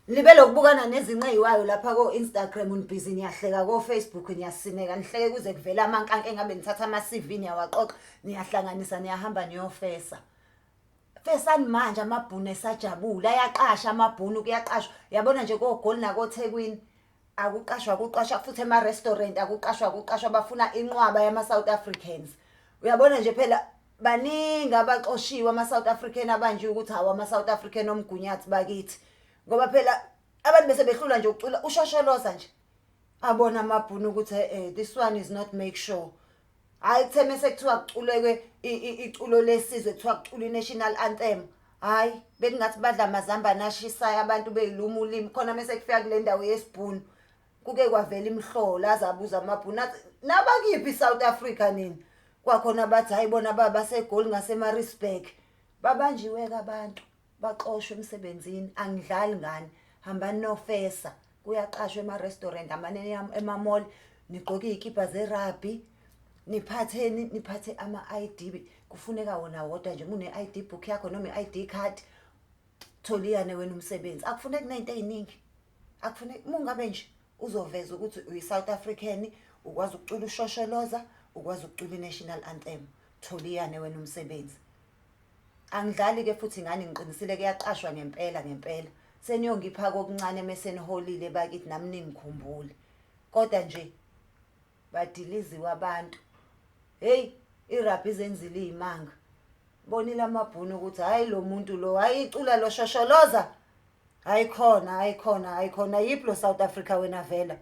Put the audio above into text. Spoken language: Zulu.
Nibe lokubukana nezinqe eyiwayo lapha ko-Instagram, nibhizi niyahleka ko-Facebook, niyasineka nihleke kuze kuvele amankanka engabe nithatha ama-CV niyawaqoqa, niyahlanganisa, niyahamba niyofesa. Fesani manje, amabhunu esajabule, ayaqasha amabhunu, kuyaqashwa. Yabona nje koGoli nakoThekwini akuqashwa, kuqashwa futhi ema-restaurant akuqashwa, kuqashwa, bafuna inqwaba yama-South Africans. Uyabona nje phela baningi abaxoshiwe ama-South African abanje ukuthi hawu, ama-South African omgunyathi bakithi, ngoba phela abantu bese behlula nje ukucula ushosholoza nje, abona amabhunu ukuthi this one is not make sure. Hayi, kuthe mase kuthiwa kuculekwe iculo lesizwe, kuthiwa kucula i-national anthem, hayi, bekungathi badla amazambane ashisayo abantu, beyiluma ulimi khona. Mase kufika kule ndawo yesibhunu kuke kwavela imihlola, aze abuza amabhunu athi, "Nabakiphi i-South Africa nini?" Kwakhona bathi, "Hayi, bona baseGoli ngaseMaritzburg." Babanjiwe-ke abantu, baxoshwe emsebenzini. Angidlali ngani, hambani nofesa, kuyaqashwa ema-restaurant, hambani ema-mall, nigqoke iy'kibha ze-rugby, niphatheni, niphathe ama-ID, kufuneka wona wodwa nje. Une-ID book yakho noma i-ID card, tholiyane wena umsebenzi. Akufuneki ney'nto ey'ningi, akufuneki uma ungabe nje uzoveza ukuthi uyi-South African, ukwazi ukucula ushosholoza, ukwazi ukucula i-national anthem, tholiyane wena umsebenzi. Angidlali-ke futhi ngani, ngiqinisile, kuyaqashwa ngempela ngempela. Seniyongipha kokuncane mese niholile bakithi, nami ningikhumbule. Kodwa nje badiliziwe abantu, heyi, i-rugby izenzile iy'manga. Bonile amabhunu ukuthi hhayi, lo muntu lo, hhayi, icula lo shosholoza, hayi khona, hayi khona, hayi khona. Yiphi lo South Africa wena vela?